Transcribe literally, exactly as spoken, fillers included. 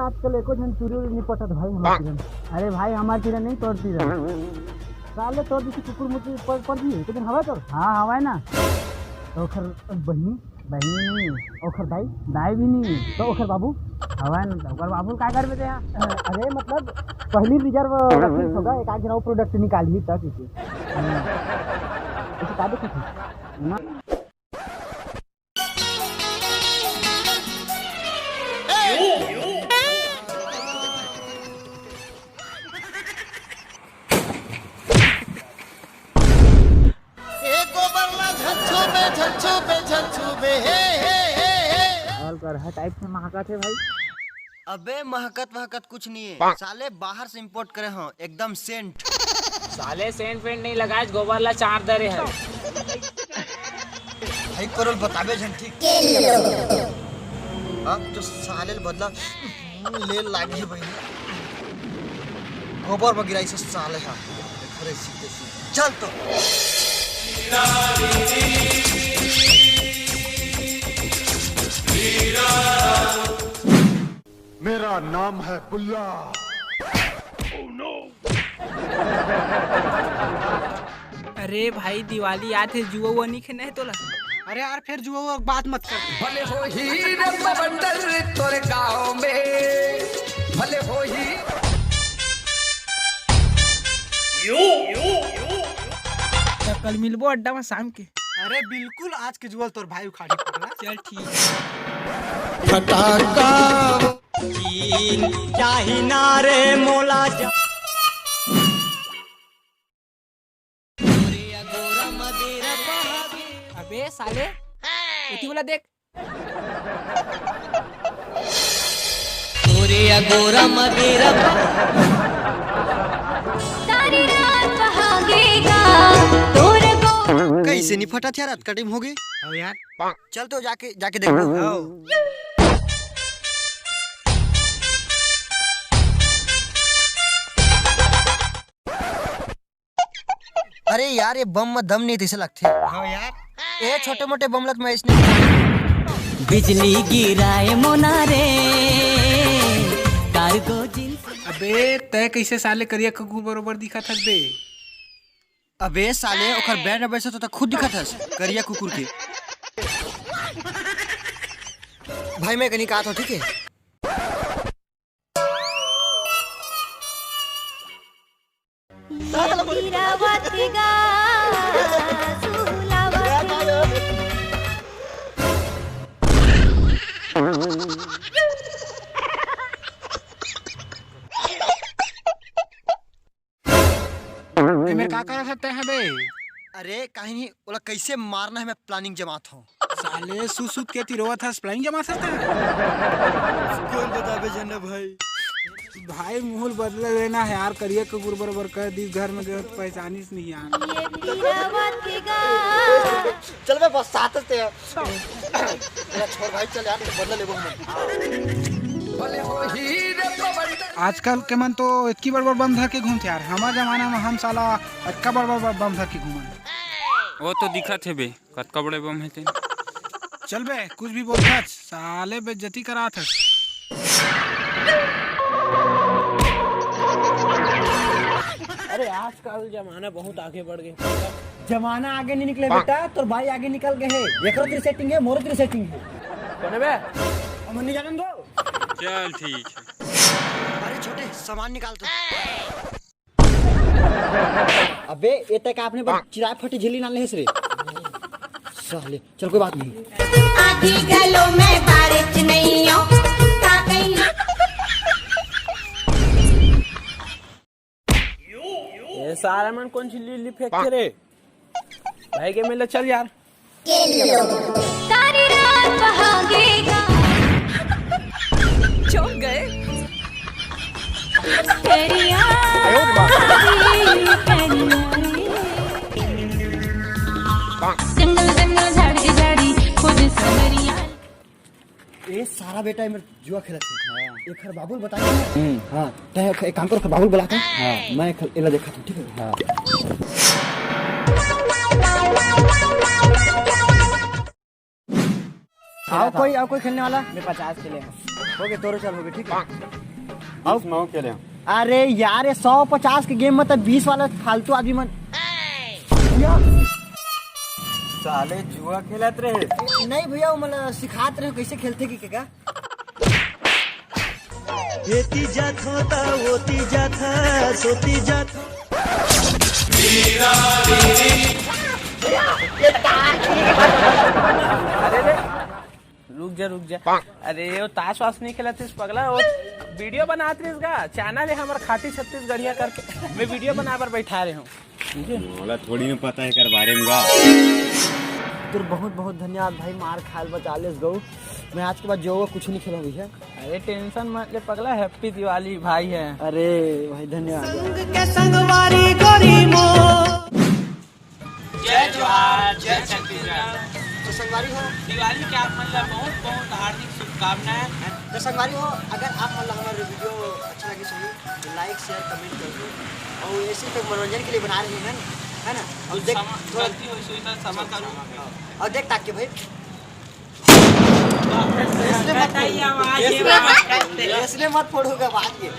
आजकल एको झन टूरी उरी नहीं पटत भाई हमार तीर। अरे भाई, हमार तीर नहीं, तोर तीर। साले तोर जइसे कुकुर मुर्गी पड़, पड़ दिए, एको झन हवय तोर? हाँ, हवय ना। तो ओखर बहिनी? बहिनी नहीं। ओखर दाई? दाई भी नहीं। तो ओखर बाबू? हवय ना, तो ओकर बाबू का करबे ते हा? अरे मतलब, पहली रिजर्व रखिस होगा, एक आध झन अउ प्रोडक्ट निकालही तक इसे। हम्म। ऐसे का देखत हस? ना। ए गोबर ला झन छूबे, झन छूबे, झन छूबे, हे, हे, हे, हे। अलकरहा टाइप से महकत हे भाई। अबे महकत वहकत कुछ नहीं है, साले बाहर से इंपोर्ट करे हो, एकदम सेंट। साले सेंट वेंट नहीं लगाए, गोबर ला चार दरे है। भाई करोल बताबे झन ठीक। अब तो साले ल बदला ले लागी भाई। गोबर में गिराई से साले हा। अरे सीधे सीधे। चल तो। मेरा नाम है बुल्ला। अरे भाई, दिवाली आत हे, जुआ उआ नहीं खेलना है तोला? अरे यार, फिर जुआ उआ के बात मत कर। भले होही रे बवंडर तोरे गाँव में, भले होही। तो कल मिलबो अड्डा में शाम के। अरे बिल्कुल, आज के जुआ ल तोर भाई उखाड़ी पगला। चल ठीक। फटाका। चाही ना रे मोला जा। अबे साले, एती वाला देख। तोरे अगोरा मदेरा। सारी रात बहागेगा तोर गो। कैसे नहीं फटा थे यार, अतका टाइम हो गए। अब यार, चल तो जाके, जाके देख। अरे यार, ये बम में दम नहीं तैसे लगथे। हाँ यार। ए छोटे मोटे बम लग मैं इसने। बिजली गिराए मोना रे, कार्गो जींस। अबे तय कैसे साले करिया कुकुर बरोबर दिखत हस बे? अबे साले, ओकर बैंड में बैसे तो तक खुद दिखत हस करिया कुकुर के। भाई मैं कहीं कहा था, ठीक है? एमे का करत हस तैं ह बे? अरे काहे नहीं, ओला कैसे मारना है मैं प्लानिंग जमात हूँ। साले सुत सुत के ती रोवत हस, प्लानिंग जमात हस तैं? कौन बताबे जन्ना भाई? भाई मुँह ल बदला लेना है यार, करिया कुकुर बरोबर कर दी, घर में गए तो पहचानिस नहीं यार। चल बे बस साथ ते। चला छोड़ भाई, चल यार, बदला लेबो हम। आजकल के मन तो इतकी बड़ बड़ बम धर के घूमथे यार, हमर जमाना में हम साला अतका बड़ बड़ बम धर के घूमन। वो तो दिखत हे बे, कतका बड़े बम हे तेन। चल बे, कुछ भी बोलथस, साले बेइज्जती करात हस। अरे आजकल जमाना बहुत आगे बढ़ गए। जमाना आगे नहीं निकले बेटा, तोर भाई आगे निकल गए है। एकरो तेरी सेटिंग है, मोरो तेरी सेटिंग है। कौन है बे? हम नहीं जानन दो। चल ठीक है। अरे छोटे, सामान निकाल तो। अबे ए तक आपने बड़ चिराय फटी झिल्ली नान लेस रे। साले, चल कोई बात नहीं। आधी गलो में बारिश नहीं हो, का कहीं। ये सारा मन कौन सी लीली फेंक के रे? भाई के मेला चल यार। सारी रात बहागेगा। चौंक गए। करिया, करिया रे। जंगल जंगल झाड़ी झाड़ी खुद सवरिया। ए सारा बेटा एमर जुआ खेलत हे। हाँ। एखर बाबू ल बताई ना। हम्म। हाँ, तैं एक, एक काम कर, ओखर बाबू ल बुला के। हाँ। मैं एखर, एला देखत हूँ, ठीक है? हाँ। आओ कोई, आओ कोई खेलने वाला? मैं पचास के ले। हो गए, तोरो चल हो गए, ठीक है? अउ? बीस में खेले हम। अरे यार, ये सौ पचास के गेम में तो बीस वाला फालतू आदमी मन। या। साले जुआ खेलत रहे। नहीं भैया, वो मतलब सिखात रहे कैसे खेलथे कि का। एती जात होता, ओती जात हा, सोती जात। अरे रे, रुक जा, रुक जा। अरे, वो ताश वाश नहीं खेलत रहिस पगला, वो वीडियो बनात रहिस गा, चैनल है हमर खाटी छत्तीसगढ़िया करके, मैं वीडियो बना बर बैठा रहे हूँ। मोला थोड़ी ना पता है एकर बारे में गा। तोर बहुत बहुत धन्यवाद भाई, मार खायल बचा लेस गऊ। मैं आज के बाद जो कुछ नहीं खेलूँ भैया। अरे टेंशन मत ले पगला, हैप्पी दिवाली भाई है। अरे भाई धन्यवाद। संग के संगवारी गोरी मोर। जय जोहार, जय छत्तीसगढ़। तो संगवारी हो, दिवाली के आप मन ला बहुत बहुत हार्दिक शुभकामनाएं। तो संगवारी हो, अगर आप मन ला हमर वीडियो अच्छा लगे सही तो लाइक शेयर कमेंट कर दो। और ऐसे तो मनोरंजन के लिए बना रहे हैं, है ना? और देख क्षमा, थोड़ा गलती होइस होही तो क्षमा करो। हाँ। और देख ताकि भाई इसने मत फोड़ो, इसने मत फोड़ो का बात ये।